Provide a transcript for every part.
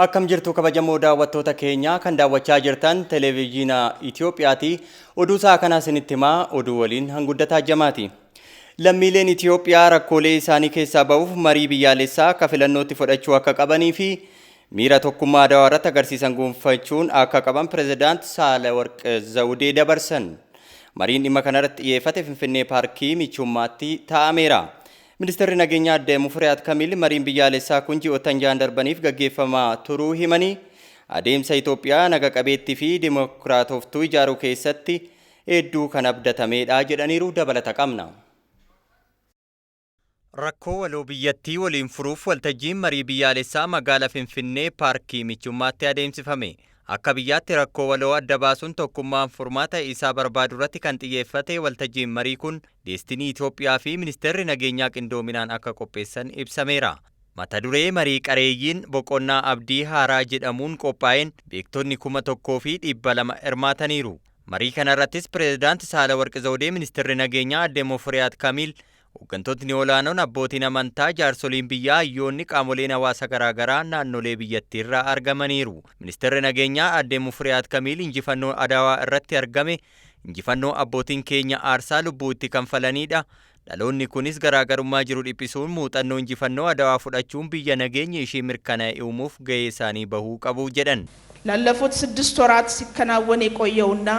Akkam jirtu kabajamoo daawwattoota keenyaa kan daawwachaa jirtan televezyiina Itoophiyaati. Oduu isaa kanaa isinitti himaa oduu waliin hanguddataa jamaati. Lammiileen Itoophiyaa rakkoolee isaanii keessaa ba'uuf marii biyyaalessaa akka filannootti fudhachuu akka qabanii fi miira tokkummaa Adawaa irratti agarsiisan gonfachuun akka qaban pirezidaant Saalawarq Zawudee dabarsan. Mariin dhimma kanarratti xiyyeeffate Finfinnee paarkii Michummaatti taa'ameera. Ministeerri nageenyaa adde Mufuriyaat Kamil mariin biyyaalessaa kun ji'oottan ja'an darbaniif gaggeeffamaa turuu himanii adeemsa Itoophiyaa naga qabeettii fi dimokiraatoftuu ijaaruu keessatti hedduu kan abdatamedha jedhaniiru dabalata qabna. Rakkoo waloo biyyattii waliin furuuf waltajjiin marii biyyaalessaa magaalaa Finfinnee paarkii Michummaatti adeemsifame. Akka biyyaatti rakkoo waloo adda baasuun tokkummaan furmaata isaa barbaadu irratti kan xiyyeeffate waltajjiin marii kun Deestinii Itoophiyaa fi ministeerri nageenyaa qindoominaan akka qopheessan ibsameera. Mata duree marii qareeyyiin boqonnaa abdii haaraa jedhamuun qophaa'een beektonni 1200 hirmaataniiru. Marii kanarrattis pirezidaanti Saalawarqi Zawudee, ministeerri nageenyaa adde Mufuriyaat Kamiil, hooggantootni olaanoon abbootiin amantaa, jaarsoliin biyyaa, hayyoonni qaamoleen hawaasa garaagaraa naannolee biyyattiirraa argamaniiru. Ministeerri nageenyaa adde Mufuriyaat Kamiil injifannoo Adawaa irratti argame injifannoo abbootiin keenya aarsaa lubbuu itti kanfalanidha. Dhaloonni kunis garaagarummaa jiru dhiphisuun muuxannoo injifannoo Adawaa fudhachuun biyya nageenya ishee mirkanaa'e uumuuf gahee isaanii bahuu qabu jedhan. ላለፉት ስድስት ወራት ሲከናወን የቆየውና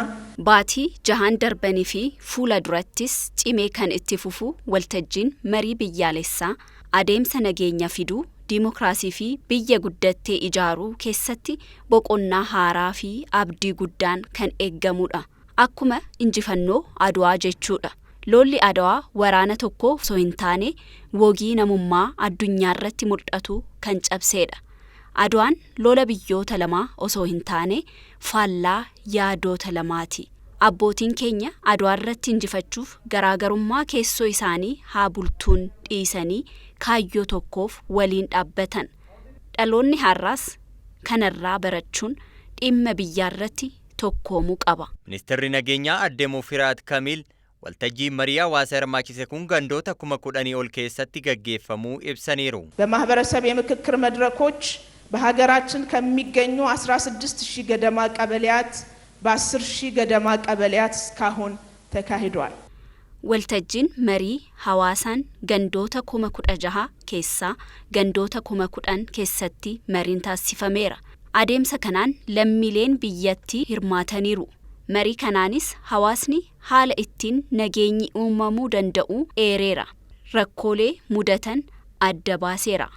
Baatii jahaan darbanii fi fuula durattis cimee kan itti fufu waltajjiin marii biyyaalessaa adeemsa nageenya fiduu diimokiraasii fi biyya guddattee ijaaruu keessatti boqonnaa haaraa fi abdii guddaan kan eeggamudha. Akkuma injifannoo Adwaa jechuudha. Lolli Adwaa waraana tokko osoo hin taane wogii namummaa addunyaarratti mul'atu kan cabseedha. Adwaan lola biyyoota lamaa osoo hin taane faallaa yaadoota lamaati. Abbootiin keenya Adwaa irratti injifachuuf garaagarummaa keessoo isaanii haa bultuun dhiisanii kaayyoo tokkoof waliin dhaabbatan. Dhaloonni har'aas kanarraa barachuun dhimma biyyaarratti tokkoomuu qaba. Ministeerri nageenyaa adde Mufiriyaat Kamiil waltajjiin marii hawaasa hirmaachise kun gandoota 10,000 ol keessatti gaggeeffamuu ibsaniiru. በማህበረሰብ የምክክር መድረኮች በሀገራችን ከሚገኙ 16 ሺህ ገደማ ቀበሌያት በ10 ሺህ ገደማ ቀበሌያት እስካሁን ተካሂዷል። Waltajjiin marii hawaasaan gandoota 16,000 keessaa gandoota 10,000 keessatti mariin taasifameera. Adeemsa kanaan lammiileen biyyattii hirmaataniiru. Marii kanaanis hawaasni haala ittiin nageenyi uumamuu danda'u eereera. Rakkoolee mudatan adda baaseera.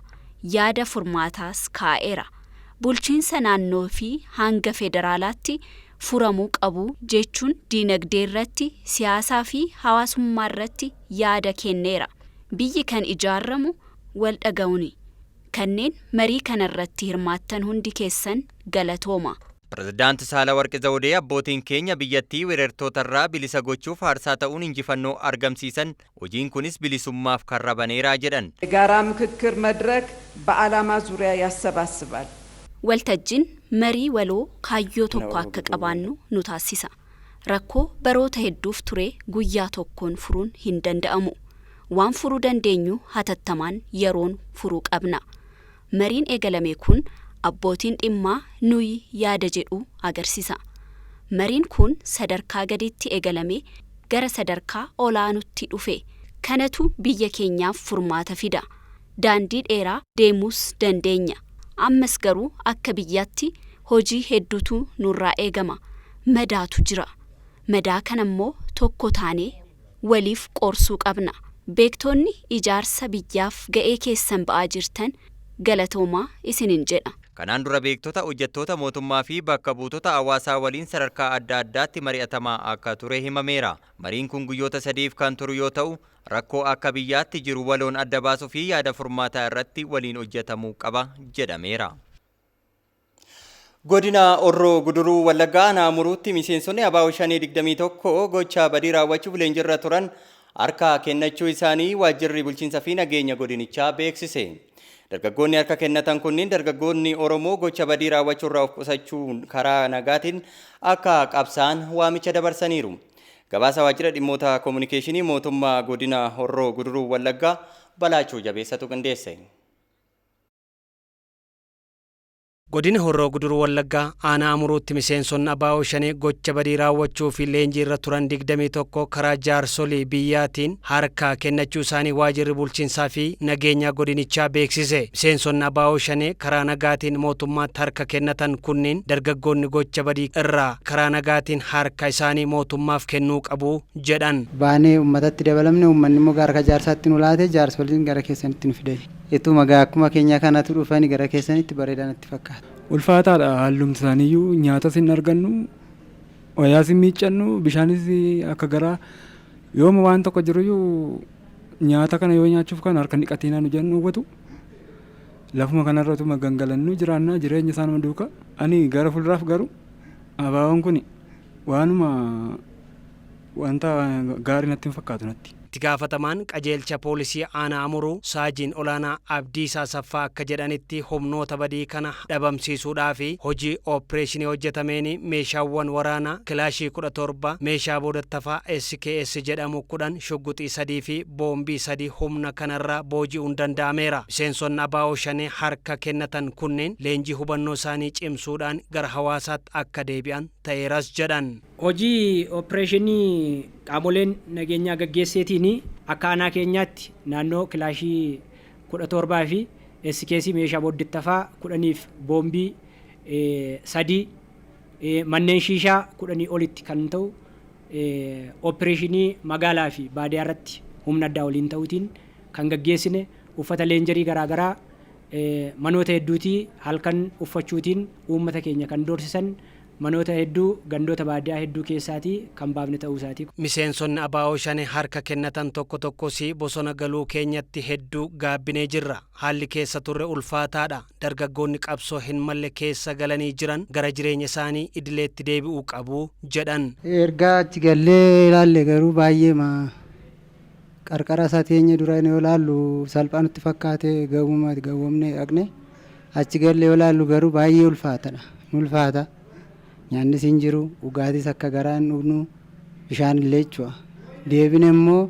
Yaada furmaataas kaa'eera. Bulchiinsa naannoo fi hanga federaalaatti furamuu qabu jechuun diinagdee irratti, siyaasaa fi hawaasummaa irratti yaada kenneera. Biyyi kan ijaaramu wal dhaga'uuni. Kanneen marii kanarratti hirmaattan hundi keessan galatooma. Pirezidaanti Saalawarqi Zawudee abbootiin keenya biyyattii weerartoota bilisa gochuuf aarsaa ta'uun injifannoo argamsiisan hojiin kunis bilisummaaf karra baneeraa jedhan. የጋራ ምክክር መድረክ በዓላማ ዙሪያ ያሰባስባል። Waltajjiin marii waloo kaayyoo tokko akka qabaannu nu taasisa. Rakkoo baroota hedduuf ture guyyaa tokkoon furuun hin danda'amu. Waan furuu dandeenyu hatattamaan yeroon furuu qabna. Mariin eegalame kun abbootiin dhimmaa nuyi yaada jedhu agarsiisa. Mariin kun sadarkaa gaditti eegalame gara sadarkaa olaanutti dhufe. Kanatu biyya keenyaaf furmaata fida. Daandii dheeraa deemuus dandeenya. Ammas garuu akka biyyaatti hojii hedduutu nurraa eegama. Madaatu jira. Madaa kanammoo tokko taanee waliif qorsuu qabna. Beektonni ijaarsa biyyaaf ga'ee keessan ba'aa jirtan galatoomaa isinin jedha. Kanaan dura beektota hojjettoota mootummaa fi bakka buutota hawaasaa waliin sadarkaa adda addaatti mari'atamaa akka ture himameera. Mariin kun guyyoota sadiif kan turu yoo ta'u, rakkoo akka biyyaatti jiru waloon adda baasuu fi yaada furmaataa irratti waliin hojjetamuu qaba jedhameera. Godina Orroo Guduruu Wallaggaa Naamuruutti miseensonni ABO 521 gochaa badii raawwachuuf leenjiirra turan harka kennachuu isaanii waajjirri bulchiinsa fi nageenya godinichaa beeksise. Dargaggoonni harka kennatan kunniin dargaggoonni Oromoo gocha badii raawwachuurraa of qusachuun karaa nagaatiin akka qabsaan waamicha dabarsaniiru. Gabaasa waajjira dhimmoota koominikeeshinii mootummaa godina Horroo Guduruu Wallaggaa Balaachuu Jabeessatu qindeesse. Godina Horroo Guduruu Wallaggaa aanaa Amuruutti miseensonni ABO Shanee gocha badii raawwachuu fi leenjii irra turan 21 karaa jaarsolii biyyaatiin harka kennachuu isaanii waajjirri bulchiinsaa fi nageenyaa godinichaa beeksise. Miseensonni ABO Shanee karaa nagaatiin mootummaatti harka kennatan kunniin dargaggoonni gocha badii irraa karaa nagaatiin harka isaanii mootummaaf kennuu qabu jedhan. Baanee uummatatti dabalamne, uummanni immoo gara jaarsaatti nu laate, jaarsoliin gara keessanitti nu fidani. Ituma akkuma keenya kanatu dhufanii gara keessanitti bareedaa natti fakkaata. Ulfaataadha hallumti isaaniiyyuu, nyaatas hin argannu, wayaas hin miiccannu, bishaanis akka garaa yooma waan tokko jiruyyuu nyaata kana yoo nyaachuuf kan harka dhiqatii nu jennu hubatu. Lafuma kanarratuma gangalannu jiraannaa jireenya isaanuma duuka. Ani gara fuulduraaf garuu abaaboon kun waanuma wanta gaarii natti hin fakkaatu natti. Itti gaafatamaan qajeelcha poolisii aanaa Amuruu Saajiin Olaanaa Abdiisaa Saffaa akka jedhanitti, humnoota badii kana dhabamsiisuudhaa fi hojii ooppireeshinii hojjetameen meeshaawwan waraanaa kilaashii 17, meeshaa boodattafaa SKS jedhamu 10, shugguxii 3 fi boombii 3 humna kanarraa booji'uun danda'ameera. Miseensonni ABO Shanee harka kennatan kunneen leenjii hubannoo isaanii cimsuudhaan gara hawaasaatti akka deebi'an ta'eeras jedhan. Hojii ooppireeshinii qaamoleen nageenyaa gaggeesseetiin akka aanaa keenyaatti naannoo kilaashii 17 fi SKS meeshaa booddittafaa 10f boombii 3, manneen shiishaa 10 olitti kan ta'u ooppireeshinii magaalaa fi baadiyyaa irratti humna addaa waliin ta'uutiin kan gaggeessine, uffata leenjarii garaagaraa manoota hedduutii halkan uffachuutiin uummata keenya kan doorsisan manoota hedduu gandoota baadiyyaa hedduu keessaatii kan baafne ta'uu isaati. Miseensonni ABO Shanee harka kennatan tokko tokkos bosona galuu keenyatti hedduu gaabbinee jirra. Haalli keessa turre ulfaataadha. Dargaggoonni qabsoo hin malle keessa galanii jiran gara jireenya isaanii idileetti deebi'uu qabu jedhan. Ergaa achi gallee ilaalle garuu baay'ee qarqara isaa teenya dura yoo ilaallu salphaa nutti fakkaate, gawwuma gawwamne dhaqne. Achi gallee yoo ilaallu garuu baay'ee ulfaatadha. Ulfaata. Nyaannis hin jiru, dhugaatis akka garaa hin dhugnu, bishaan illee jechuudha. Deebine immoo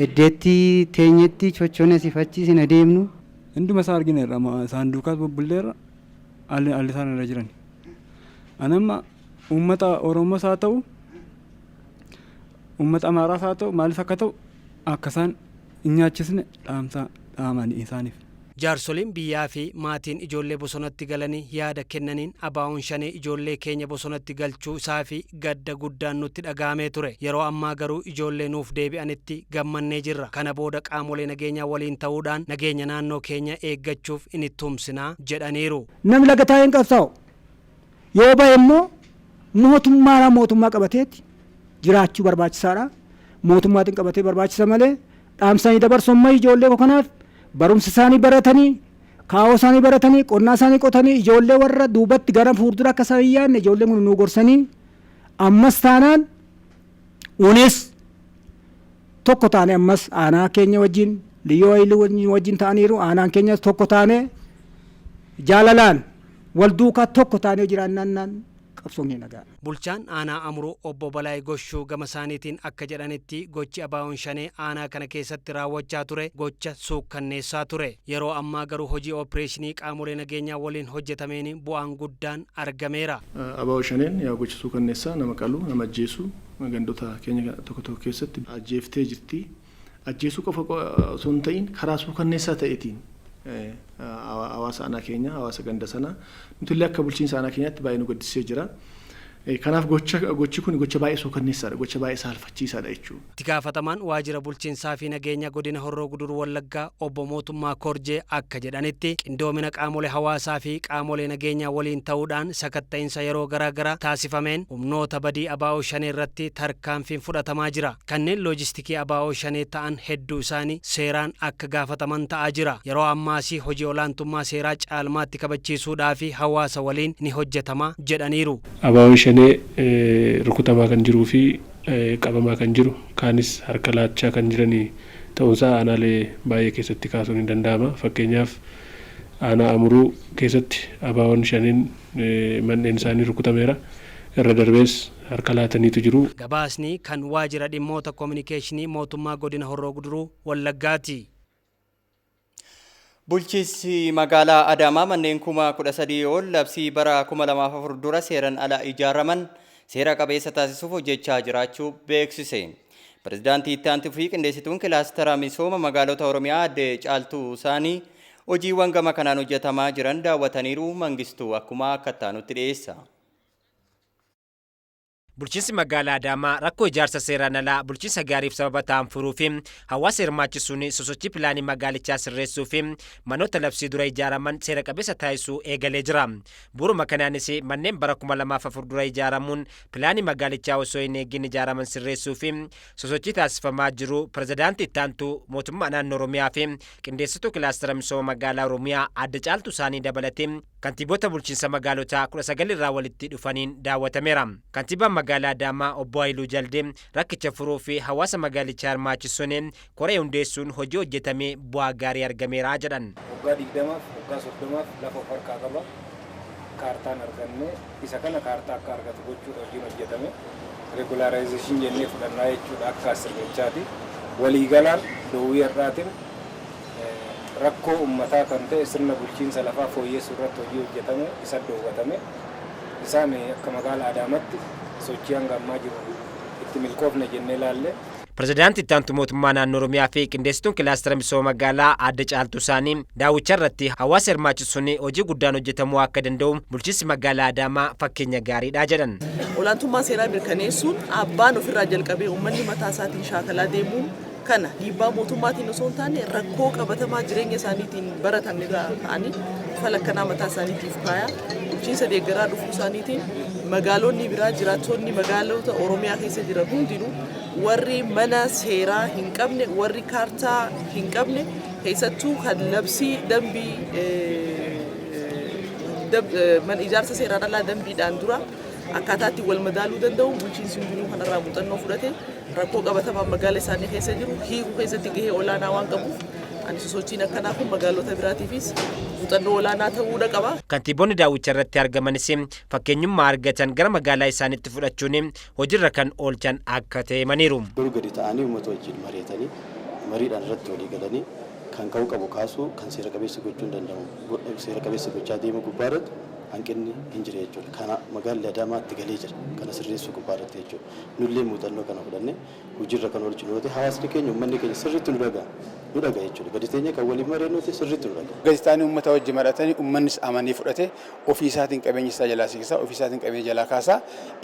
iddeetti teenyetti chochoone asii achi hin adeemnu. Hunduma isaa argineerra, saanduqaas bubbulleerra, haalli isaan irra jiran. Anamma uummata Oromoos haa ta'u, uummata Amaaraas haa ta'u, maalis akka ta'u akka isaan hin nyaachisne dhaamsa dhaamanii isaaniif. Jaarsoliin biyyaa fi maatiin ijoollee bosonatti galanii yaada kennaniin, ABO'n Shanee ijoollee keenya bosonatti galchuu isaa fi gadda guddaan nutti dhaga'amee ture. Yeroo ammaa garuu ijoollee nuuf deebi'anitti gammannee jirra. Kana booda qaamolee nageenyaa waliin ta'uudhaan nageenya naannoo keenya eeggachuuf inni tumsinaa jedhaniiru. Namni laga taa'ee hin qabsaa'u. Yoo ba'e immoo mootummaadhaan mootummaa qabateetti jiraachuu barbaachisaadha. Mootummaatiin qabatee barbaachisa malee dhaamsanii dabarsu amma ijoollee kanaaf barumsa isaanii baratanii, kaa'oo isaanii baratanii, qonnaa isaanii qotanii, ijoollee warra duubatti gara fuuldura akka isaan hin yaadne ijoolleen kun nu gorsanii, ammas taanaan unis tokko taane, ammas aanaa keenya wajjin liyyuu hayilii wajjin ta'aniiru, aanaan keenya tokko taane, jaalalaan wal duukaa tokko taanee jiraannaan qabsoon keenya ga'a. Bulchaan aanaa Amuruu obbo Balaay Goshuu gama isaaniitiin akka jedhanitti, gochi ABO'n Shanee aanaa kana keessatti raawwachaa ture gocha suukkanneessaa ture. Yeroo ammaa garuu hojii ooppireeshinii qaamolee nageenyaa waliin hojjetameen bu'aan guddaan argameera. ABO Shaneen yaa gocha suukkanneessaa, nama qaluu, nama ajjeesuu gandoota keenya tokko tokko keessatti ajjeeftee jirti. Ajjeesuu qofa osoo hin ta'in karaa suukanneessaa ta'eetiin hawaasa aanaa keenya, hawaasa ganda sanaa, nuti illee akka bulchiinsa aanaa keenyaatti baay'ee nu gaddisiisee jira. Kanaaf gochi kun gocha baay'ee suukanneessaadha, gocha baay'ee saalfachiisaadha jechuudha. Itti gaafatamaan waajjira bulchiinsaa fi nageenya godina Horroo Guduruu Wallaggaa obbo Mootummaa Korjee akka jedhanitti, qindoomina qaamolee hawaasaa fi qaamolee nageenyaa waliin ta'uudhaan sakatta'insa yeroo garaa garaa taasifameen humnoota badii ABO Shanee irratti tarkaanfiin fudhatamaa jira. Kanneen loojistikii ABO Shanee ta'an hedduu isaanii seeraan akka gaafataman ta'aa jira. Yeroo ammaas hojii olaantummaa seeraa caalmaatti kabachiisuudhaa fi hawaasa waliin ni hojjetama jedhaniiru. ABO Shanee rukutamaa kan jiruu fi qabamaa kan jiru, kaanis harka laachaa kan jiranii ta'uunsaa aanaalee baay'ee keessatti kaasuun hin danda'ama. Fakkeenyaaf, aanaa Amuruu keessatti ABO'n Shaneen manneen isaanii rukutameera. Irra darbees harka laataniitu jiru. Gabaasni kan waajjira dhimmoota koominikeeshinii mootummaa godina Horroo Guduruu Wallaggaati. Bulchiinsi magaalaa Adaamaa manneen 13,000 ol labsii bara 2004 dura seeraan ala ijaaraman seera qabeessa taasisuuf hojjechaa jiraachuu beeksise. Pireezidaantii itti aantuu fi qindeessituun kilaastara misooma magaalota Oromiyaa Aadde Caaltuu Saanii hojiiwwan gama kanaan hojjetamaa jiran daawwataniiru. Mangistuu akkuma akka nutti dhiyeessa. Bulchiinsi magaalaa Adaamaa rakkoo ijaarsa seeraan alaa bulchiinsa gaariif sababa ta'an furuu fi hawaasa hirmaachisuun sosochii pilaanii magaalichaa sirreessuu fi manoota labsii dura ijaaraman seera qabeessa taasisuu eegalee jira. Bu'uuruma kanaanis manneen bara 2004 dura ijaaramuun pilaanii magaalichaa osoo hin eegin ijaaraman sirreessuu fi sosochii taasifamaa jiru pirezidaantii itti aantuu mootummaa naannoo Oromiyaa fi qindeessituu kilaastara misooma magaalaa Oromiyaa Aadde Caaltuu Saanii dabalatee kantiibota bulchiinsa magaalotaa 19 irraa walitti dhufaniin daawwatameera. Kantiibaan magaalaa Adaamaa obbo Haayiluu Jaldee rakkicha furuu fi hawaasa magaalichaa hirmaachisuun koree hundeessuun hojii hojjetamee bu'aa gaarii argameera jedhan. Waggaa 20f waggaa 30f lafa of harkaa qaba. Kaartaan arganne isa kana kaartaa akka argatu gochuudha hojiin hojjetame. Regularization jennee fudhannaa jechuudha akka sirnichaati. Waliigalaan doowwii har'aatiin rakkoo uummataa kan ta'e sirna bulchiinsa lafaa fooyyessuu irratti hojii hojjetame isa doowwatame. Isaan akka magaalaa Adaamaatti sochii hanga ammaa jiru itti milkoofne jennee ilaalle. Pireezidaantii itti aantuu mootummaa naannoo Oromiyaa fi qindeessituun kilaastara misooma magaalaa Aadde Caaltuu Saanii daawwicha irratti hawaasa hirmaachisuun hojii guddaan hojjetamuu akka danda'u bulchiinsi magaalaa Adaamaa fakkeenya gaariidha jedhan. Olaantummaa seeraa mirkaneessuun abbaan ofirraa jalqabee uummanni mataa isaatiin shaakalaa deemuun kana dhiibbaa mootummaatiin osoo hin taane rakkoo qabatamaa jireenya isaaniitiin baratan irraa ka'anii fala akkanaa mataa isaaniitiif kaayaa bulchiinsa deeggaraa dhufuu isaaniitiin magaalonni biraa jiraattonni magaalota Oromiyaa keessa jiran hundinuu warri mana seeraa hin qabne warri kaartaa hin qabne keessattuu kan labsii dambii mana ijaarsa seeraan alaa dambiidhaan dura akkaataa itti wal madaaluu danda'u bulchiinsi hundinuu kanarraa muuxannoo fudhate rakkoo qabatamaa magaala isaanii keessa jiru hiikuu keessatti gahee olaanaa waan qabuuf ani sosochiin akkanaa kun magaalota biraatiifis muuxannoo olaanaa ta'uudha qaba. Kantiibonni daawwicha irratti argamanis fakkeenyummaa argatan gara magaalaa isaaniitti fudhachuun hojiirra kan oolchan akka ta'e himaniiru. Garuu gadi ta'anii uummata wajjin mari'atanii mariidhaan irratti walii galanii kan ka'uu qabu kaasuu kan seera qabeessa gochuu hin danda'amu seera qabeessa gochaa deemuu gubbaa irratti hanqinni hin jire jechuudha. Kana magaalli Adaamaa itti galee jira. Kana sirreessuu gubbaa irratti jechuudha. Nullee muuxannoo kana fudhannee hojiirra kan oolchinu yoo ta'e hawaasni keenya uummanni keenya sirriitti nu dhaga'a. Nu dhaga'a jechuudha. Gadi teenyee kan waliin mari'annu ta'e sirriitti nu dhaga'a. Gadi ta'anii uummata wajjin mari'atanii uummannis amanii fudhate ofii isaatiin qabeenya isaa jalaa siiqsaa ofii isaatiin qabeenya jalaa kaasaa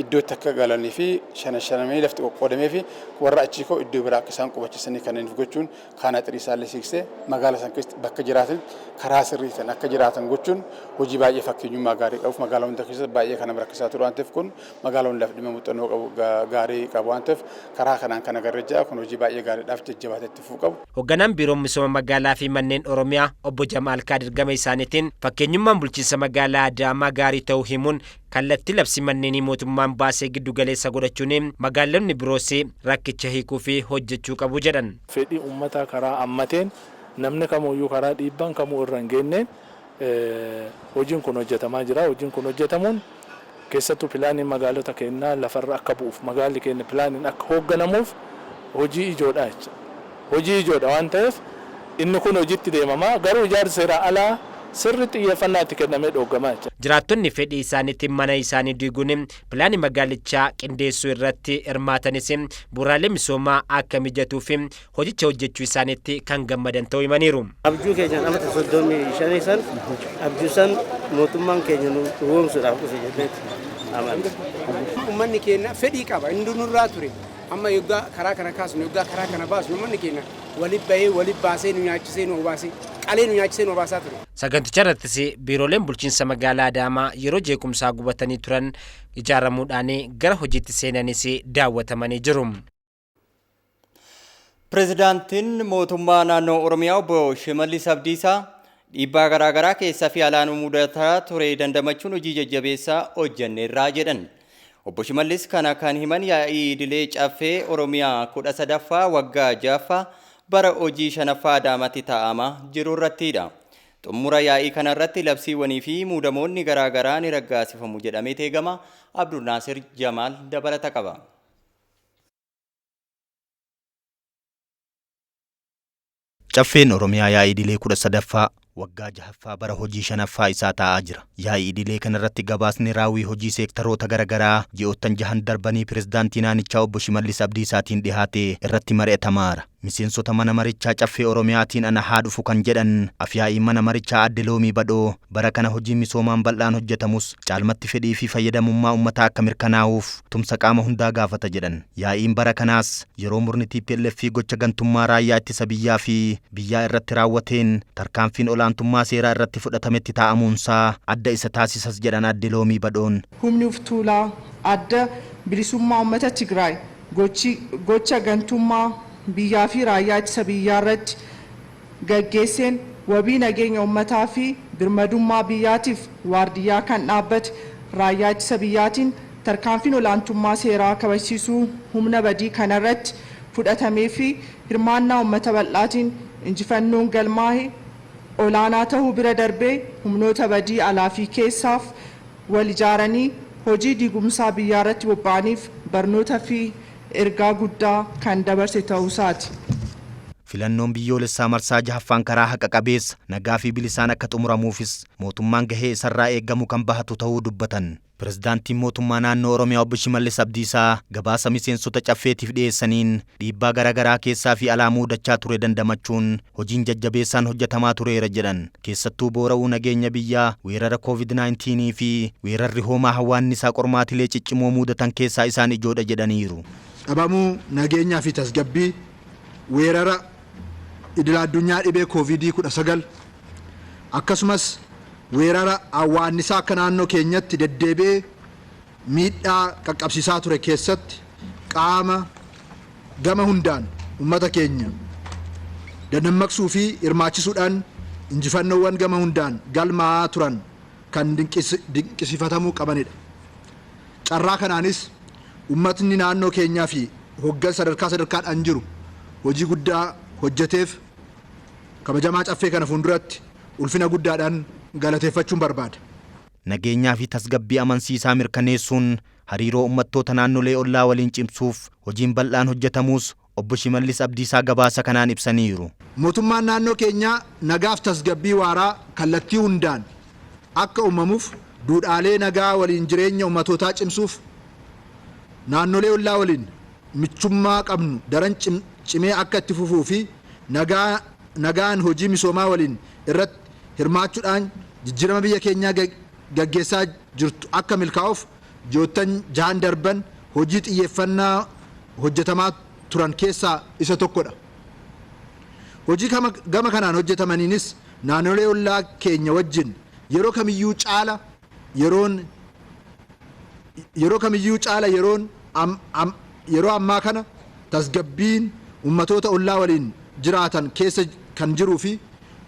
iddootti akka galanii fi shanashanamee lafti qoqqoodamee fi warra achii koo iddoo biraa akka isaan qubachiisanii kanneen gochuun kaana xirii isaallee siiqsee magaalaa san keessatti bakka jiraatan karaa sirrii ta'an akka jiraatan gochuun hojii baay'ee fakkeenyummaa gaarii qabuuf magaalaa hunda keessatti baay'ee kana rakkisaa ture waan ta'eef kun magaalaa hundaaf dhimma muuxannoo qabu gaarii qabu waan ta'eef karaa kanaan kan agarree jira kun hojii baay'ee gaariidhaaf jajjabaatee itti fufuu qabu. Hoogganaan biiroo misooma magaalaa fi manneen Oromiyaa obbo Jamaal Kaadir gama isaaniitiin fakkeenyummaan bulchiinsa magaalaa Adaamaa gaarii ta'uu himuun kallattii labsii manneenii mootummaan baasee giddu galeessa godhachuun magaalonni biroos rakkicha hiikuu fi hojjechuu qabu jedhan. Fedhii uummataa karaa ammateen namni kamuyyuu karaa dhiibbaan kamuu irra hin geenneen hojiin kun hojjetamaa jira. Hojiin kun hojjetamuun keessattuu pilaaniin magaalota keenyaa lafarra akka bu'uuf magaalli keenya pilaaniin akka hoogganamuuf hojii ijoodha jechuudha. Hojii ijoodha waan ta'eef inni kun hojiitti deemamaa garuu ijaarsi seeraa alaa sirri xiyyeeffannaa itti kennamee dhooggamaa jechuudha. Jiraattonni fedhii isaaniitiin mana isaanii diiguun pilaanii magaalichaa qindeessuu irratti hirmaatanis bu'uuraalee misoomaa akka mijatuu fi hojicha hojjechuu isaaniitti kan gammadan ta'uu himaniiru. Abjuu keenya namatti 35 san abjuu san mootummaan keenya nu dhugoomsuudhaaf dhufe jenneeti amanna. Uummanni keenya fedhii qaba inni nurraa ture amma yoggaa karaa kana kaasnu yoggaa karaa kana baasnu uummanni keenya walitti bahee walitti baasee nu nyaachisee nu obaasee qalee nu nyaachisee nu obaasaa ture. Saganticha irrattis biirooleen bulchiinsa magaalaa Adaamaa yeroo jeequmsaa gubatanii turan ijaaramuudhaan gara hojiitti seenanis daawwatamanii jiru. Pireezidaantiin mootummaa naannoo Oromiyaa obbo Shimallis Abdiisaa dhiibbaa garaagaraa keessaa fi alaan mudataa ture dandamachuun hojii jajjabeessaa hojjenneerraa jedhan. Obbo Shimallis kana kan himan yaa'ii idilee caffee Oromiyaa 13ffaa waggaa 6ffaa bara hojii 5ffaa Adaamaatti taa'amaa jiru irrattidha. Xumura yaa'ii kanarratti labsiiwwanii fi muudamoonni garaagaraa ni raggaasifamu jedhamee eegama. Abdul Naasir Jamaal dabalata qaba. Caffeen Oromiyaa yaa'ii idilee 13ffaa Waggaa jahaffaa bara hojii shanaffaa isaa taa'aa jira. Yaa'ii idilee kanarratti gabaasni raawwii hojii seektaroota garaagaraa ji'oottan jahan darbanii pirezidaantii naannichaa obbo Shimallis Abdiisaatiin dhihaate irratti mari'atamaara. Miseensota mana marichaa caffee Oromiyaatiin ana haa dhufu kan jedhan afyaa'iin mana marichaa adde Loomii Badhoo bara kana hojii misoomaan bal'aan hojjetamus caalmatti fedhii fi fayyadamummaa uummataa akka mirkanaa'uuf tumsa qaama hundaa gaafata jedhan. Yaa'iin bara kanaas yeroo murni TPLF fi gocha gantummaa raayyaa ittisa biyyaa fi biyyaa irratti raawwateen tarkaanfiin olaantummaa seeraa irratti fudhatametti taa'amuunsaa adda isa taasisas jedhan adde Loomii Badhoon. Humni uftuulaa adda bilisummaa uummata Tigraay gocha gantummaa biyyaa fi raayyaa ittisa biyyaa irratti gaggeesseen wabii nageenya uummataa fi birmadummaa biyyaatiif waardiyyaa kan dhaabbate raayyaa ittisa biyyaatiin tarkaanfiin olaantummaa seeraa kabachiisuu humna badii kanarratti fudhatamee fi hirmaannaa uummata bal'aatiin injifannoon galmaa'e olaanaa ta'uu bira darbee humnoota badii alaa fi keessaaf wal ijaaranii hojii diigumsaa biyyaa irratti bobba'aniif barnoota fi ergaa guddaa kan dabarse ta'uu isaati. Filannoon biyyoolessaa marsaa jahaffaan karaa haqa qabeessa nagaa fi bilisaan akka xumuramuufis mootummaan gahee isarraa eeggamu kan bahatu ta'uu dubbatan. Pirezidaantiin mootummaa naannoo Oromiyaa obbo Shimallis Abdiisaa gabaasa miseensota caffeetiif dhiyeessaniin dhiibbaa garaagaraa keessaa fi alaa muudachaa ture dandamachuun hojiin jajjabeessaan hojjetamaa tureera jedhan. Keessattuu boora'uu nageenya biyyaa, weerara COVID-19 fi weerarri hoomaa hawaannisaa qormaatilee ciccimoo muudatan keessaa isaan ijoodha jedhaniiru. Dhabamuu nageenyaa fi tasgabbii, weerara idil addunyaa dhibee COVID-19 akkasumas weerara hawaannisaa akka naannoo keenyatti deddeebi'ee miidhaa qaqqabsiisaa ture keessatti qaama gama hundaan uummata keenya dadammaqsuu fi hirmaachisuudhaan injifannoowwan gama hundaan galmaa'aa turan kan dinqisiifatamuu qabanidha. Carraa kanaanis uummatni naannoo keenyaa fi hoggansa sadarkaa sadarkaadhaan jiru hojii guddaa hojjeteef kabajamaa caffee kana fuulduratti ulfina guddaadhaan galateeffachuun barbaada. Nageenyaa fi tasgabbii amansiisaa mirkaneessuun hariiroo uummattoota naannolee ollaa waliin cimsuuf hojiin bal'aan hojjetamuus obbo Shimallis Abdiisaa gabaasa kanaan ibsaniiru. Mootummaan naannoo keenyaa nagaaf tasgabbii waaraa kallattii hundaan akka uumamuuf duudhaalee nagaa waliin jireenya uummatootaa cimsuuf naannolee ollaa waliin michummaa qabnu daran cimee akka itti fufuu fi nagaan hojii misoomaa waliin irratti hirmaachuudhaan jijjiirama biyya keenyaa gaggeessaa jirtu akka milkaa'uuf ji'oottan jahan darban hojii xiyyeeffannaa hojjetamaa turan keessaa isa tokkodha. Hojii gama kanaan hojjetamaniinis naannolee ollaa keenya wajjin yeroo kamiyyuu caala yeroo ammaa kana tasgabbiin ummatoota ollaa waliin jiraatan keessa kan jiruu fi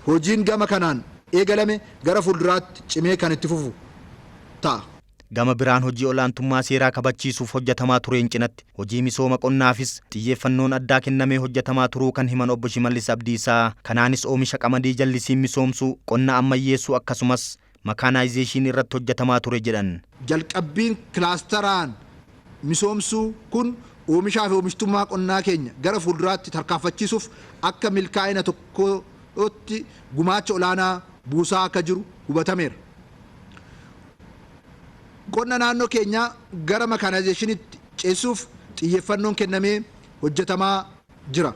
hojiin gama kanaan eegalame gara fuulduraatti cimee kan itti fufu ta'a. Gama biraan hojii olaantummaa seeraa kabachiisuuf hojjetamaa tureen cinatti hojii misooma qonnaafis xiyyeeffannoon addaa kennamee hojjetamaa turuu kan himan obbo Shimallis Abdiisaa kanaanis oomisha qamadii jallisiin misoomsuu, qonna ammayyeessuu akkasumas makaanaayizeeshinii irratti hojjetamaa ture jedhan. Jalqabbiin kilaasteraan misoomsuu kun oomishaa fi oomishtummaa qonnaa keenya gara fuulduraatti tarkaanfachiisuuf akka milkaa'ina tokkotti gumaacha olaanaa buusaa akka jiru hubatameera. Qonna naannoo keenyaa gara makaanaayizeeshiniitti ceessuuf xiyyeeffannoon kennamee hojjetamaa jira.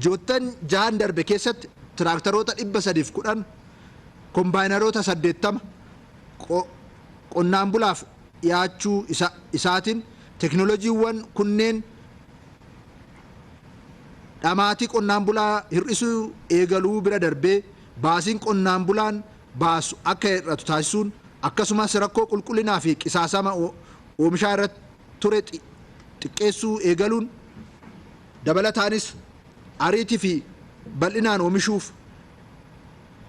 Ji'oottan jahan darbe keessatti tiraaktaroota 310, kombaayinaroota 80 qonnaan bulaaf dhiyaachuu isaatiin teknooloojiiwwan kunneen dhamaatii qonnaan bulaa hir'isuu eegaluu bira darbee baasiin qonnaan bulaan baasu akka hir'atu taasisuun akkasumas rakkoo qulqullinaa fi qisaasama oomishaa irratti ture xiqqeessuu eegaluun dabalataanis ariitii fi bal'inaan oomishuuf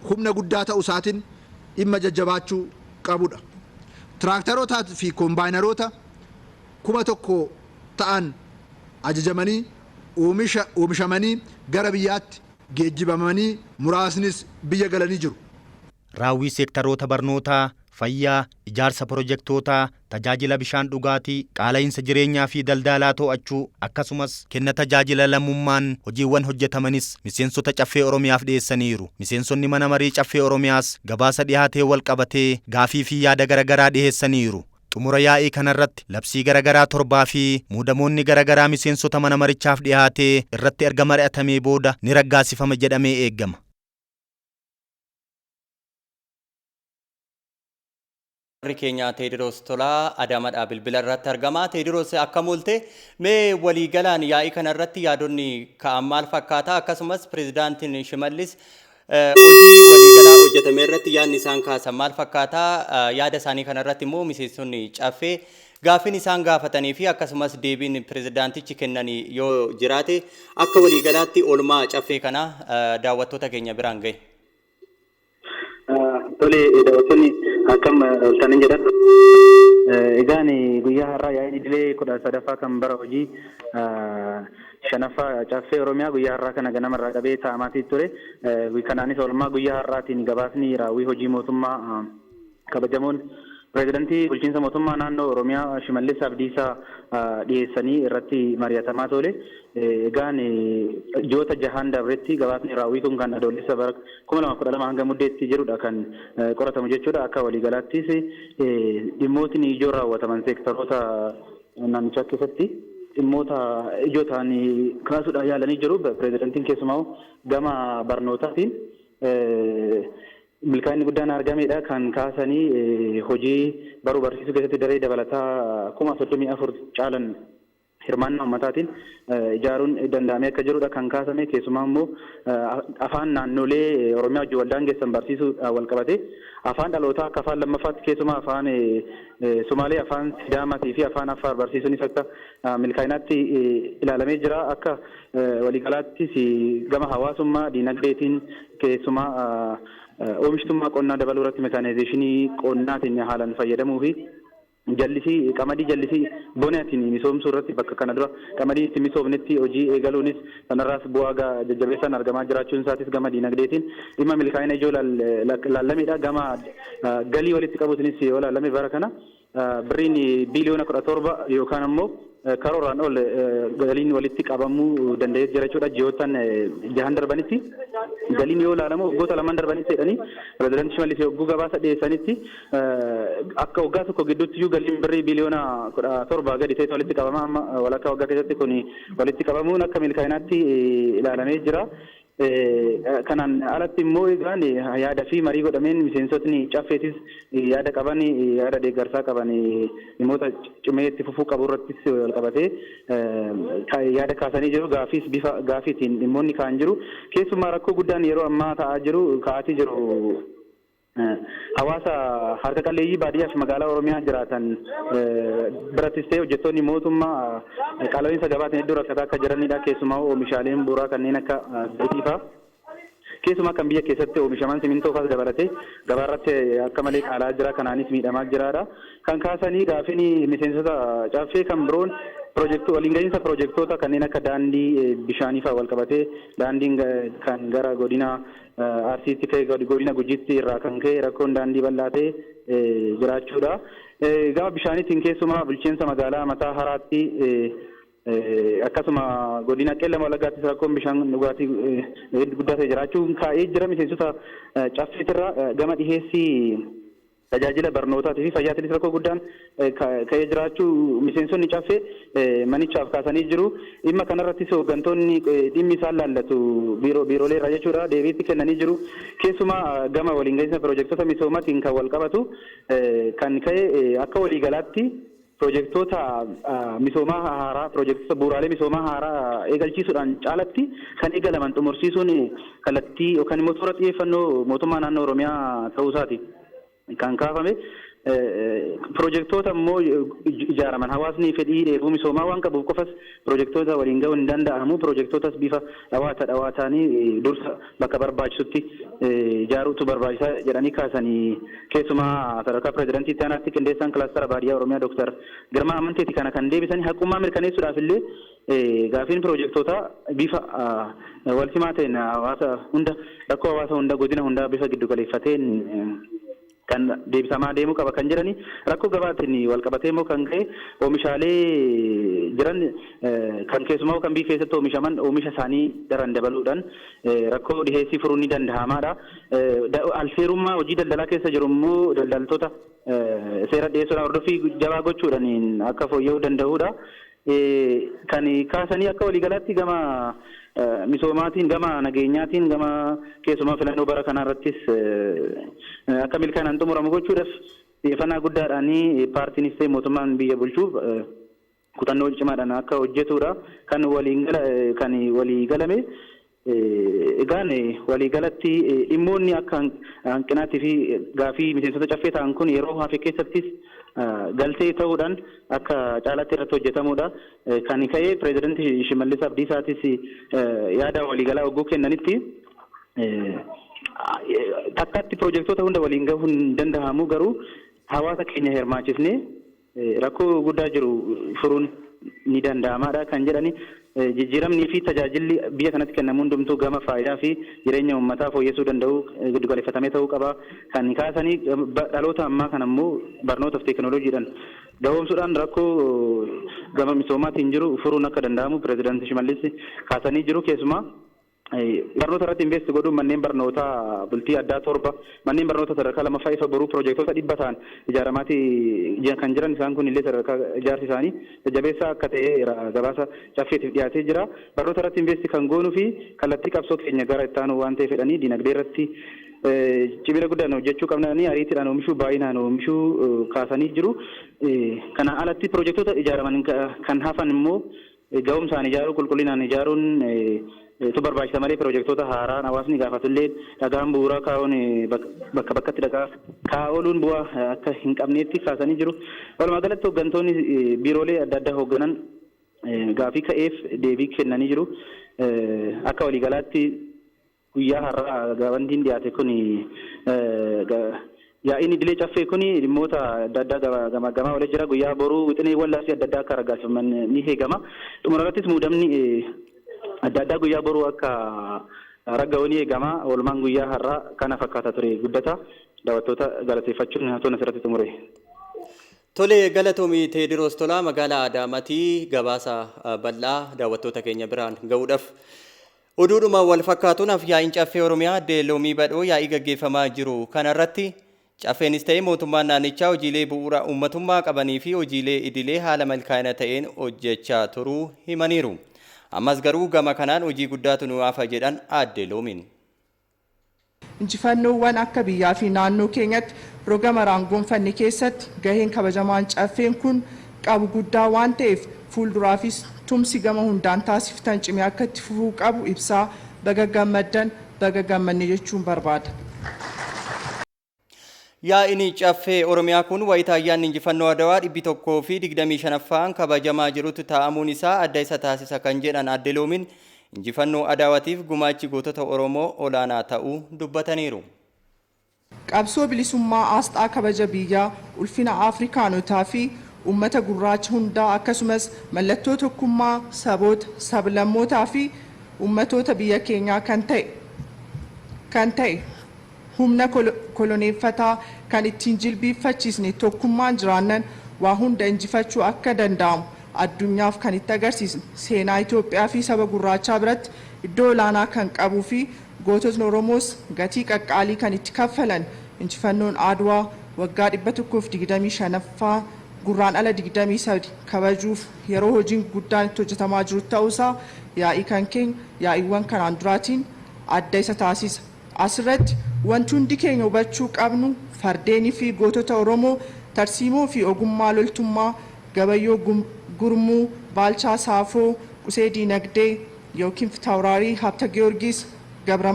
humna guddaa ta'uu isaatiin dhimma jajjabaachuu qabudha. Tiraaktarootaa fi kombaayinaroota 1000 ta'an ajajamanii oomishamanii gara biyyaatti geejjibamanii muraasnis biyya galanii jiru. Raawwii seektaroota barnootaa, fayyaa, ijaarsa piroojektootaa, tajaajila bishaan dhugaatii, qaala'insa jireenyaa fi daldalaa to'achuu akkasumas kenna tajaajila lammummaan hojiiwwan hojjetamanis miseensota Caffee Oromiyaaf dhiyeessaniiru. Miseensonni mana marii Caffee Oromiyaas gabaasa dhiyaatee wal qabatee gaafii fi yaada garaagaraa dhiyeessaniiru. Xumura yaa'ii kanarratti labsii garaagaraa 7 fi muudamoonni garaagaraa miseensota mana marichaaf dhiyaatee irratti erga mari'atamee booda ni raggaasifama jedhamee eegama. Warri keenya Teediroos Tolaa Adaamaadhaa bilbila irratti argama. Teediroos, akkam oolte? Mee waliigalaan yaa'ii kanarratti yaadonni ka'an maal fakkaata? Akkasumas pirezidaantiin Shimallis hojii waliigalaa hojjetame irratti yaadni isaan kaasan maal fakkaata? Yaada isaanii kanarratti immoo miseensonni Caffee gaaffiin isaan gaafatanii fi akkasumas deebiin pirezidaantichi kennanii yoo jiraate, akka waliigalaatti oolmaa Caffee kana daawwattoota keenya biraan gahe. Tole, daawwattoonni, akkam ooltanii jedhan. Egaan guyyaa har'aa yaa'iin idilee 13ffaa kan bara hojii 5ffaa Caffee Oromiyaa guyyaa har'aa kana ganamarraa qabee taa'amaatii ture. Kanaanis oolmaa guyyaa har'aatiin gabaasni raawwii hojii mootummaa kabajamoon pireezidantii bulchiinsa mootummaa naannoo Oromiyaa Shimallis Abdiisaa dhiyeessanii irratti mari'atamaa ture. Egaan ji'oota jahaan dabretti gabaasni raawwii kun kan Adoolessa bara 2012 hanga Muddeetti jirudha kan qoratamu jechuudha. Akka waliigalaattis dhimmootni ijoo raawwataman seektaroota naannichaa keessatti dhimmoota ijoo ta'an kaasuudhaan yaalanii jiru. Pireezidantiin keessumaa gama barnootaatiin milkaa'inni guddaan argamedha kan kaasanii, hojii baruu barsiisuu keessatti daree dabalataa 34,000 caalan hirmaannaa uummataatiin ijaaruun danda'amee akka jirudha kan kaasame. Keessumaa immoo afaan naannolee Oromiyaa wajjin wal daangessan barsiisuudhaan wal qabate, afaan dhalootaa akka afaan lammaffaatti keessumaa afaan Sumaalee, afaan Sidaamaatii fi afaan Affaar barsiisuunis akka milkaa'inaatti ilaalamee jira. Akka waliigalaattis gama hawaasummaa diinagdeetiin keessumaa oomishtummaa qonnaa dabaluu irratti mekaanaayizeeshinii qonnaatiin haalaan fayyadamuu fi jallisii qamadii jallisii bonaatiin misoomsuu irratti bakka kana dura qamadii itti misoomnetti hojii eegaluunis sanarraas bu'aa jajjabeessaan argamaa jiraachuun isaatis gama diinagdeetiin dhimma milkaa'ina ijoo laallamedha. Gama galii walitti qabuutinis yoo laallame, bara kana birriin biiliyoona 17 yookaan ammoo karooraan ol galiin walitti qabamuu danda'ee jira jechuudha. Ji'oottan jahan darbanitti galiin yoo ilaalamu, waggoota lamaan darbanitti jedhanii pirezidaantii Shimallis yogguu gabaasa dhiyeessanitti, akka waggaa tokko gidduutti iyyuu galiin birrii biiliyoona 17 gadi ta'e walitti qabama, amma walakkaa waggaa keessatti kun walitti qabamuun akka milkaa'inaatti ilaalamee jira. Kanaan alatti immoo egaan yaada fi marii godhameen miseensotni Caffeetis yaada qaban, yaada deeggarsaa qaban, dhimmoota cimee itti fufuu qabu irrattis wal qabatee yaada kaasanii jiru. Gaafiis bifa gaafiitiin dhimmoonni ka'an jiru. Keessumaa rakkoo guddaan yeroo ammaa ta'aa jiru, ka'aatii jiru, hawaasa harka qalleeyyii baadiyyaa fi magaalaa Oromiyaa jiraatan birattis ta'e hojjettoonni mootummaa qaala'insa gabaatiin hedduu rakkataa akka jiranidha. Keessumaa oomishaaleen bu'uuraa kanneen akka zayitii fa'aa, keessumaa kan biyya keessatti oomishaman simintoo fa'as dabalatee gabaarratti akka malee qaala'aa jira. Kanaanis miidhamaa jiraadha. Kan kaasanii gaafiin miseensota Caffee kan biroon piroojeektii waliin gahiinsa piroojeektoota kanneen akka daandii, bishaanii fa'aa wal qabatee, daandiin kan gara godina Arsiitti ka'e, godina Gujiitti irraa kan ka'e rakkoon daandii bal'aa ta'e jiraachuudha. Gama bishaaniitiin keessumaa bulchiinsa magaalaa Mataa Haraatti, akkasuma godina Qeellama Wallaggaattis rakkoon bishaan dhugaatii guddaa ta'e jiraachuun kaa'ee jira. Miseensota Caffeetirraa gama dhiheessii tajaajila barnootaatii fi fayyaatiinis rakkoo guddaan ka'ee jiraachuu miseensonni Caffee manichaaf kaasanii jiru. Dhimma kanarrattis hooggantoonni dhimmi isaan laallatu biiroolee irraa jechuudha deebiitti kennanii jiru. Keessumaa gama waliin gahinsa piroojektota misoomaatiin kan wal qabatu kan ka'e, akka waliigalaatti piroojektota misoomaa haaraa, piroojektota bu'uuraalee misoomaa haaraa eegalchiisuudhaan caalatti kan eegalaman xumursiisuun kallattii yookaan immoo toora xiyyeeffannoo mootummaa naannoo Oromiyaa ta'uu isaati kan kaafame. Piroojektota immoo ijaaraman hawaasni fedhii dheebuu misoomaa waan qabuuf qofas piroojektota waliin ga'uun hin danda'amu. Piroojektootas bifa dhawaata dhawaataanii dursa bakka barbaachisutti ijaaruutu barbaachisaa jedhanii kaasanii, keessumaa sadarkaa pireezidantii itti aanaatti qindeessaan kilaastara baadiyyaa Oromiyaa Dooktar Girmaa Amanteeti kana kan deebisanii. Haqummaa mirkaneessuudhaaf illee gaafiin piroojektootaa bifa walsimaa ta'een hawaasa hunda, rakkoo hawaasa hunda, godina hundaa bifa giddu galeeffateen Kan deebisamaa deemuu qaba kan jedhani, rakkoo gabaatiin wal qabatee immoo kan ka'e oomishaalee jiran kan keessumaa kan biyya keessatti oomishaman oomisha isaanii daran dabaluudhaan rakkoo dhiheessii furuun ni danda'amaadha. Alseerummaa hojii daldalaa keessa jiru immoo daldaltoota seera dhiyeessuudhaan hordoffii jabaa gochuudhaan akka fooyya'uu danda'udha. Kan kaasanii akka waliigalaatti gama misoomaatiin, gama nageenyaatiin, gama keessumaa filannoo bara kanaa irrattis akka milkaa'inaan xumuramu gochuudhaaf xiyyeeffannaa guddaadhaan paartiinis ta'e mootummaan biyya bulchuuf kutannoo cimaadhaan akka hojjetudha kan waliin kan walii galame. Egaan waliigalatti dhimmoonni akka hanqinaatii fi gaafii miseensota caffee ta'an kun yeroo hafe keessattis galtee ta'uudhaan akka caalaatti irratti hojjetamudha. Kan ka'e pireezidantii Shimallis Abdiisaatis yaada waliigalaa hogguu kennanitti, takkaatti piroojektota hunda waliin gahuun hin danda'amu, garuu hawaasa keenya hirmaachisnee rakkoo guddaa jiru furuun ni danda'amaadha kan jedhani. Jijjiiramnii fi tajaajilli biyya kanatti kennamu hundumtuu gama faayidaa fi jireenya uummataa fooyyessuu danda'u giddu ta'uu qaba kan kaasanii, dhaloota ammaa kana immoo barnootaaf teekinooloojiidhaan gahoomsuudhaan rakkoo gama misoomaatiin jiru furuun akka danda'amu pireezidaantii Shimallis kaasanii jiru. Keessumaa barnoota irratti invest godhuun manneen barnootaa bultii addaa 7, manneen barnoota sadarkaa lammaffaa ifa boruu piroojektota 100 ta'an ijaaramaatii kan jiran, isaan kun illee sadarkaa ijaarsi isaanii jajjabeessaa akka ta'e gabaasa caffeetiif dhiyaatee jira. Barnoota irratti invest kan goonuu fi kallattii qabsoo keenya gara itti aanu waan ta'eef jedhanii, dinagdee irratti cimina guddaan hojjechuu qabnanii, ariitiidhaan oomishuu, baay'inaan oomishuu kaasanii jiru. Kana alatti piroojektota ijaaraman kan hafan immoo ga'umsaan ijaaruu, qulqullinaan ijaaruun tu barbaachisa malee piroojektota haaraan hawaasni gaafatullee dhagaan bu'uuraa kaa'uun, bakka bakkatti dhagaa kaa'uun bu'aa akka hin qabneetti kaasanii jiru. Walumaa galatti hooggantoonni biiroolee adda addaa hoogganan gaafii ka'eef deebii kennanii jiru. Akka waliigalaatti guyyaa har'aa gabantiin dhiyaate kun, yaa'iin idilee caffee kun dhimmoota adda addaa gamaggamaa olee jira. Guyyaa boruu wixineewwan labsii adda addaa akka raggaasifaman ni eegama. Xumura muudamni adda addaa guyyaa boruu akka ragga'u ni eegama. Oolmaan guyyaa har'aa kana fakkaata ture guddata. Daawwattoota galateeffachuun toon asirratti xumure. Tole, galatoomii Teediroos Tolaa magaalaa Adaamaatii gabaasa bal'aa daawwattoota keenya biraan ga'uudhaaf. Oduudhuma wal fakkaatuun af yaa'iin caffee Oromiyaa aadde Loomii Badhoo yaa'ii gaggeeffamaa jiru kanarratti caffeenis ta'ee mootummaan naannichaa hojiilee bu'uura uummatummaa qabanii fi hojiilee idilee haala milkaa'ina ta'een hojjechaa turuu himaniiru. Ammas garuu gama kanaan hojii guddaatu nu hafa jedhan aadde Loomiin. Injifannoowwan akka biyyaa fi naannoo keenyatti roga maraan gonfanne keessatti gaheen kabajamaan caffeen kun qabu guddaa waan ta'eef, fuulduraafis tumsi gama hundaan taasiftan cimee akka itti fufuu qabu ibsaa, baga gammaddan, baga gammanne jechuun barbaada. Yaa'iin caffee Oromiyaa kun wayitaa ayyaanni injifannoo Adawaa 125ffaan kabajamaa jirutti taa'amuun isaa adda isa taasisa kan jedhan aadde Loomiin, injifannoo Adawaatiif gumaachi gootota Oromoo olaanaa ta'uu dubbataniiru. Qabsoo bilisummaa aasxaa kabaja biyyaa, ulfina Afrikaanotaa fi uummata gurraacha hundaa, akkasumas mallattoo tokkummaa saboota, sablammootaa fi uummatoota biyya keenyaa kan ta'e, humna koloneeffataa kan ittiin jilbiiffachiisne, tokkummaan jiraannan waa hunda injifachuu akka danda'amu addunyaaf kan itti agarsiisne, seenaa Itoophiyaa fi saba gurraachaa biratti iddoo olaanaa kan qabuu fi goototni Oromoos gatii qaqqaalii kan itti kaffalan injifannoon Adwaa waggaa 125ffaa Gurraandhala 23 kabajuuf yeroo hojiin guddaan itti hojjetamaa jiru ta'uusaa yaa'ii kan keenya yaa'iiwwan kanaan duraatiin adda isa taasisa. Asirratti wanti hundi keenya hubachuu qabnu, fardeenii fi gootota Oromoo tarsiimoo fi ogummaa loltummaa Gabayyoo Gurmuu, Baalchaa Saafoo, Qusee Diinagdee yookiin Fitawuraarii Habta Giyoorgis Gabra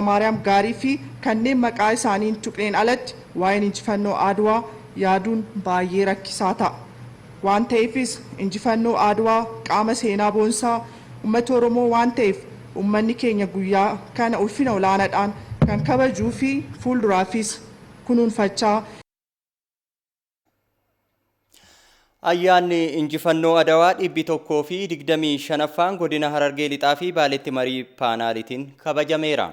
Maariyaam Gaarii fi kanneen maqaa isaanii hin tuqneen alatti waa'een injifannoo Adwaa yaaduun baay'ee rakkisaa ta'a. Waan ta'eefis injifannoo Adwaa qaama seenaa boonsaa uummata Oromoo waan ta'eef, uummanni keenya guyyaa kana ulfina olaanaadhaan kan kabajuu fi fuulduraafis kunuunfachaa Ayyaanni injifannoo Adawaa 125ffaan godina Harargee Lixaa fi Baaleetti marii paanaalitiin kabajameera.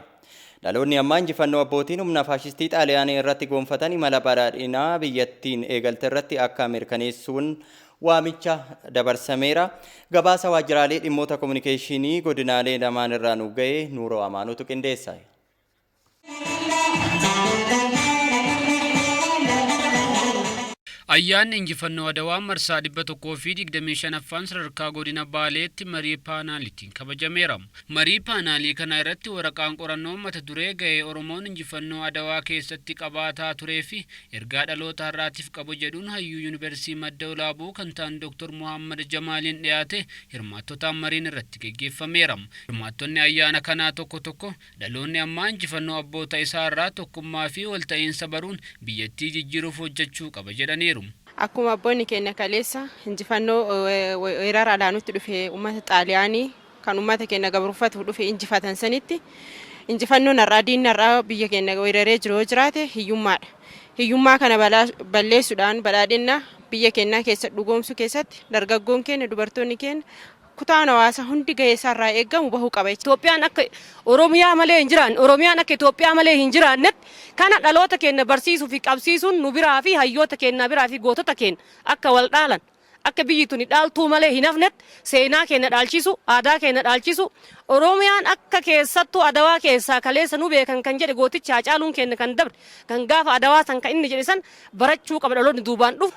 Dhaloonni ammaa injifannoo abbootiin humna faashistii Xaaliyaanii irratti gonfatan imala badhaadhinaa biyyattiin eegalte irratti akka mirkaneessuun waamicha dabarsameera. Gabaasa waajjiraalee dhimmoota kominikeeshinii godinaalee lamaan irraa nu ga'e Nuuroo Amaanuutu qindeessa. Ayyaanni injifannoo Adawaa marsaa 125ffaan sadarkaa godina Baaleetti marii paanaaliitiin kabajameera. Marii paanaalii kana irratti waraqaan qorannoo mata duree ga'ee Oromoon injifannoo Adawaa keessatti qabaataa turee fi ergaa dhaloota har'aatiif qabu jedhuun hayyuu yuunivarsiitii Madda Olaabuu kan ta'an Dr. Muhammad Jamaaliin dhiyaate hirmaattotaan mariin irratti geggeeffameera. Hirmaattonni ayyaana kanaa tokko tokko dhaloonni ammaa injifannoo abboota isaa irraa tokkummaa fi walta'iinsa baruun biyyattii jijjiiruuf hojjechuu qaba jedhaniiru. Akkuma abboonni keenya kaleessa injifannoo weerara alaanutti dhufe uummata Xaaliyaanii kan uummata keenya gabruffatuuf dhufe injifatan sanitti, injifannoon har'aa diinni har'aa biyya keenya weeraree jiru yoo jiraate hiyyummaadha. Hiyyummaa kana balleessuudhaan badhaadhina biyya keenyaa keessa dhugoomsuu keessatti dargaggoon keenya, dubartoonni keenya, kutaan hawaasaa hundi gahee isaarraa eegamu bahuu qaba. Itoophiyaan akka Oromiyaa malee hin jiraanne, Oromiyaan akka Itoophiyaa malee hin jiraannetti kana dhaloota keenya barsiisuu fi qabsiisuun nu biraa fi hayyoota keenya biraa fi gootota keenya akka wal dhaalan, akka biyyi tuni dhaaltuu malee hin hafnetti seenaa keenya dhaalchisu, aadaa keenya dhaalchisu, Oromiyaan akka keessattuu Adawaa keessaa kaleessa nu beekan kan jedhe gootichi Haacaaluun keenya kan dabre kan gaafa Adawaa san kan inni jedhe san barachuu qaba dhaloonni duubaan dhufu.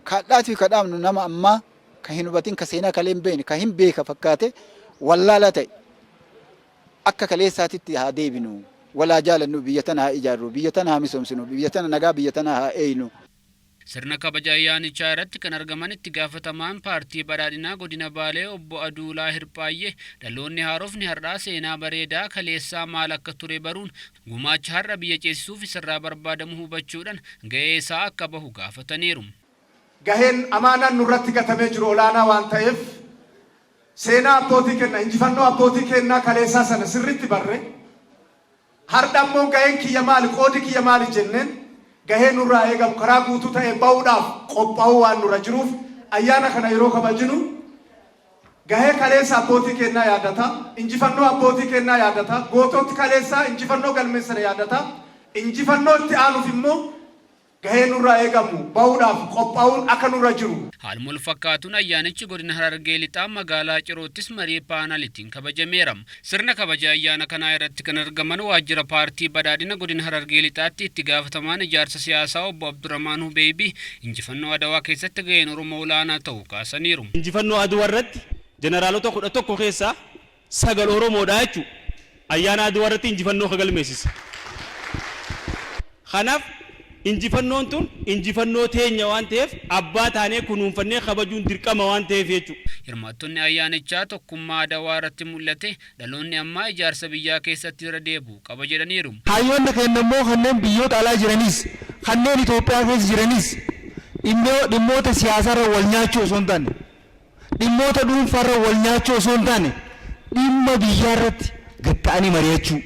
Kadhaatii kadhaamnu nama ammaa ka hin hubatin, ka seenaa kalee hin beekne, ka hin beeka fakkaate wallaala ta'e, akka kaleessaatitti haa deebinu, walaa jaalannu, biyya tana haa ijaarru, biyya tana haa misoomsinu, biyya tana nagaa, biyya tana haa eeynu. Sirna kabaja ayyaanichaa irratti kan argaman itti gaafatamaan paartii badhaadhinaa godina Baalee obbo Aduulaa Hirphaayyee dhaloonni haarofni har'aa seenaa bareedaa kaleessaa maal akka ture baruun gumaacha har'a biyya ceesisuuf isarraa barbaadamu hubachuudhaan ga'ee isaa akka bahu gaafataniiru. Gaheen amaanaan nurratti gatamee jiru olaanaa waan ta'eef, seenaa abbootii kenna, injifannoo abbootii keennaa kaleessaa sana sirritti barre, hardha ammoo gaheen kiyya maali, qoodi kiyya maali jenneen gahee nurraa eegamu karaa guutuu ta'een bahuudhaaf qophaa'uu waan nurra jiruuf, ayyaana kana yeroo kabajinu gahee kaleessa abbootii keennaa yaadata, injifannoo abbootii keennaa yaadata, goototi kaleessaa injifannoo galmeessan yaadata, injifannoo itti aanuuf immoo gahee nurraa eegamu bahuudhaaf qophaa'uun akka nurra jiru. Haaluma wal fakkaatuun ayyaanichi godina Harargee Lixaa magaalaa Ciroottis marii paanaaliitiin kabajameera. Sirna kabaja ayyaana kanaa irratti kan argaman waajjira paartii badhaadhina godina Harargee Lixaatti itti gaafatamaan ijaarsa siyaasaa obbo Abdurrahmaan Hubeeybii injifannoo Adawaa keessatti gaheen Oromoo olaanaa ta'uu kaasaniiru. Injifannoo Adwaa irratti jeneraalota 11 keessaa 9 Oromoodha jechuudha. Ayyaana Adwaa irratti injifannoo ka galmeessise. Kanaaf injifannoon tun injifannoo teenya waan ta'eef abbaa taanee kunuunfannee kabajuun dirqama waan ta'eef jechuudha. Hirmaattonni ayyaanichaa tokkummaa Adawaa irratti mul'ate dhaloonni ammaa ijaarsa biyyaa keessatti irra deebi'uu qaba jedhaniiru. Hayyoonni keenya immoo kanneen biyyoota alaa jiranis, kanneen Itoophiyaa keessa jiranis, dhimmoota siyaasaarra wal nyaachuu osoo hin taane, dhimmoota dhuunfaarra wal nyaachuu osoo hin taane, dhimma biyyaarratti gad ta'anii mari'achuu,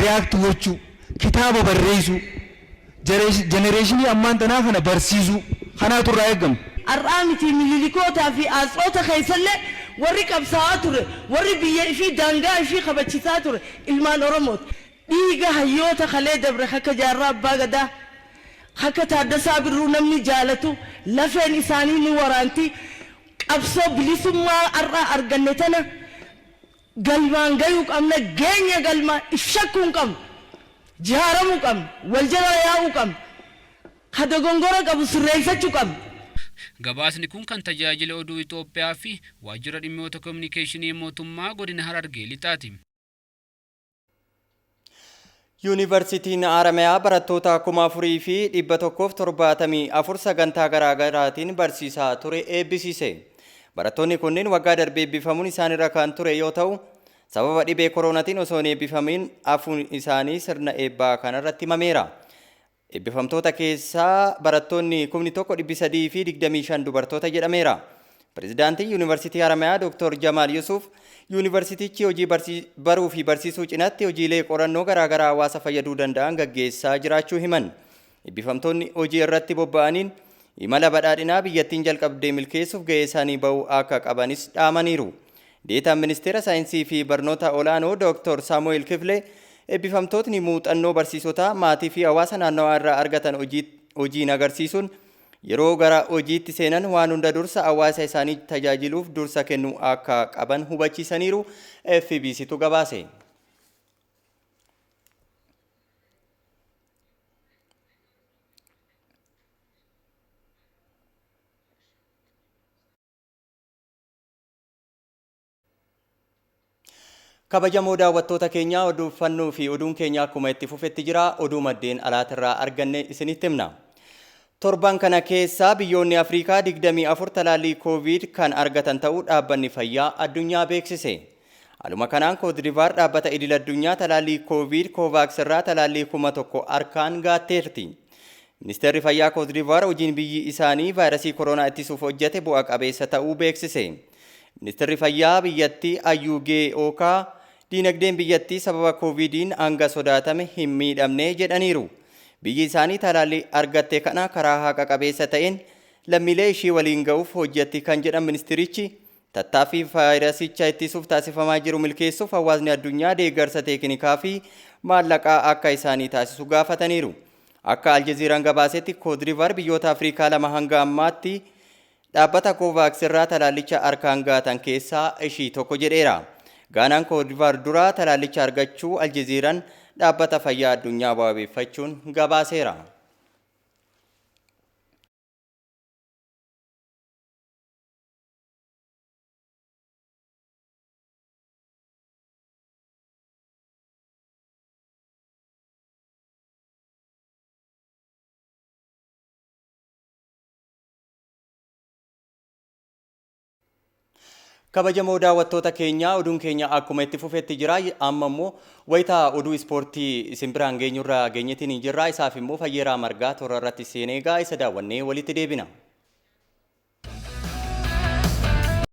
react gochuu, kitaaba barreessuu, generationii ammaan tanaa kana barsiisuu kanaatu irraa eegama. Har'aa miti, Mililikootaa fi Atsoota keessallee warri qabsaa'aa ture, warri biyya ifii, daangaa ifii kabachisaa ture ilmaan Oromooti. Dhiiga hayyoota kalee dabre akka Jaarraa Abbaa Gadaa, akka Taaddasaa Birruu namni jaalatu lafeen isaanii nu waraanti. Qabsoo bilisummaa har'aa arganne tana galmaan gayuu qabna, geenya galmaa if shakkuu hin qabnu. Jihaaramuu qabna, wal jala yaa'uu qabna, ka dogongora qabu sirreeffachuu qabna. Gabaasni kun kan tajaajila oduu Itoophiyaa fi waajjira dhimmoota kominikeeshinii mootummaa godina Harargee Lixaati. Yuunivarsiitiin Haramayaa barattoota 4174 sagantaa garaagaraatiin barsiisaa ture eebbisiise. Barattoonni kunneen waggaa darbee eebbifamuun isaanirra kan ture yoo ta'u, sababa dhibee koronaatiin osoo hin eebbifamin hafuun isaanii sirna eebbaa kanarratti himameera. Eebbifamtoota keessaa barattoonni 1325 dubartoota jedhameera. Pirezidaantiin Yuunivarsiitii Haramayaa Dr. Jamaal Yusuf yuunivarsiitichi hojii baruu fi barsiisuu cinaatti hojiilee qorannoo garaagaraa hawaasa fayyaduu danda'an gaggeessaa jiraachuu himan. Eebbifamtoonni hojii irratti bobba'aniin imala badhaadhinaa biyyattiin jalqabdee milkeessuuf gahee isaanii bahuu akka qabanis dhaamaniiru. Deetaan Ministeera Saayinsii fi Barnoota Olaanoo Dr. Saamu'eel Kifilee Eebbifamtootni muuxannoo barsiisotaa, maatii fi hawaasa naannawaa irraa argatan hojiin agarsiisuun yeroo gara hojiitti seenan waan hunda dursa hawaasa isaanii tajaajiluuf dursa kennuu akka qaban hubachiisaniiru. FBCtu gabaase. Kabajamoo daawwattoota keenyaa, odeeffannoo fi oduun keenya akkuma itti fufetti jira. Oduu maddeen alaatirraa arganne isinitti himna. Torban kana keessa biyyoonni Afrikaa 24 talaallii Koovid kan argatan ta'uu Dhaabbanni Fayyaa Addunyaa beeksise. Haaluma kanaan Kootdivaar dhaabbata idil addunyaa talaallii Koovid Koovaaks irraa talaallii 1000 harkaan gaatteerti. Ministeerri Fayyaa Kootdivaar hojiin biyyi isaanii vaayirasii koronaa ittisuuf hojjete bu'a qabeessa ta'uu beeksise. Ministeerri Fayyaa biyyattii Ayyuugee Ookaa diinagdeen biyyattii sababa Koovidiin hanga sodaatame hin miidhamne jedhaniiru. Biyyi isaanii talaallii argatte kana karaa haqa qabeessa ta'een lammiilee ishii waliin ga'uuf hojjetti kan jedhan ministirichi, tattaaffii vaayirasicha ittisuuf taasifamaa jiru milkeessuuf hawaasni addunyaa deeggarsa teeknikaa fi maallaqaa akka isaanii taasisu gaafataniiru. Akka Aljaziiraan gabaasetti, Koodrivaar biyyoota Afrikaa lama hanga ammaatti dhaabbata Koovaaks irraa talaallicha harkaan gaatan keessaa ishii tokko jedheera. Gaanaan Koodrivaar dura talaallicha argachuu Aljaziiraan Dhaabbata Fayyaa Addunyaa wabeeffachuun gabaaseera. Kabajamoo daawwattoota keenyaa, oduun keenya akkuma itti fufetti jira. Amma immoo wayitaa oduu ispoortii isin biraan geenyurra geenyetiin hin jirra. Isaaf immoo Fayyeeraa Margaa toora irratti seenee egaa isa daawwannee walitti deebina.